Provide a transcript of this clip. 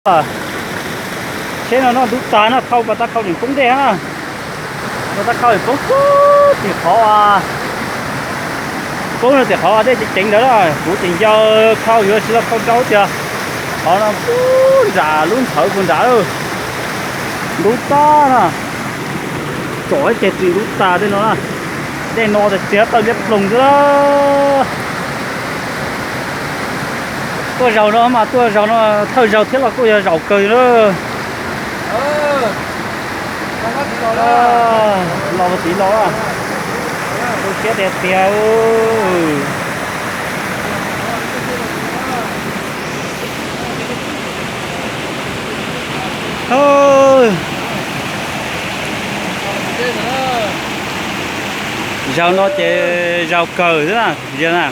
Tsheb no noj ntub tag no, khau pas tag khau tseem poob dej na. Pas tag khau tseem poob tim qhov, poob no tim qhov dej ceev ceev ntawd na. Kuv tseem ncaws khau yuav tsis tau khau rau tias qhov no pub nram lub nthawv puag nrad. Ntub tag na. Tsom ib ce tsis ntub tag tej no na. Dej no tas txiag tawm liab ploog xwb. Tuaj zaug no mas tuaj zaug no, thawj zaug thiab los kuj yog zaum kawg na. Los ua txiv los, tu siab tiag tiag. Zaug no ces zaug kawg xwb na, yog na.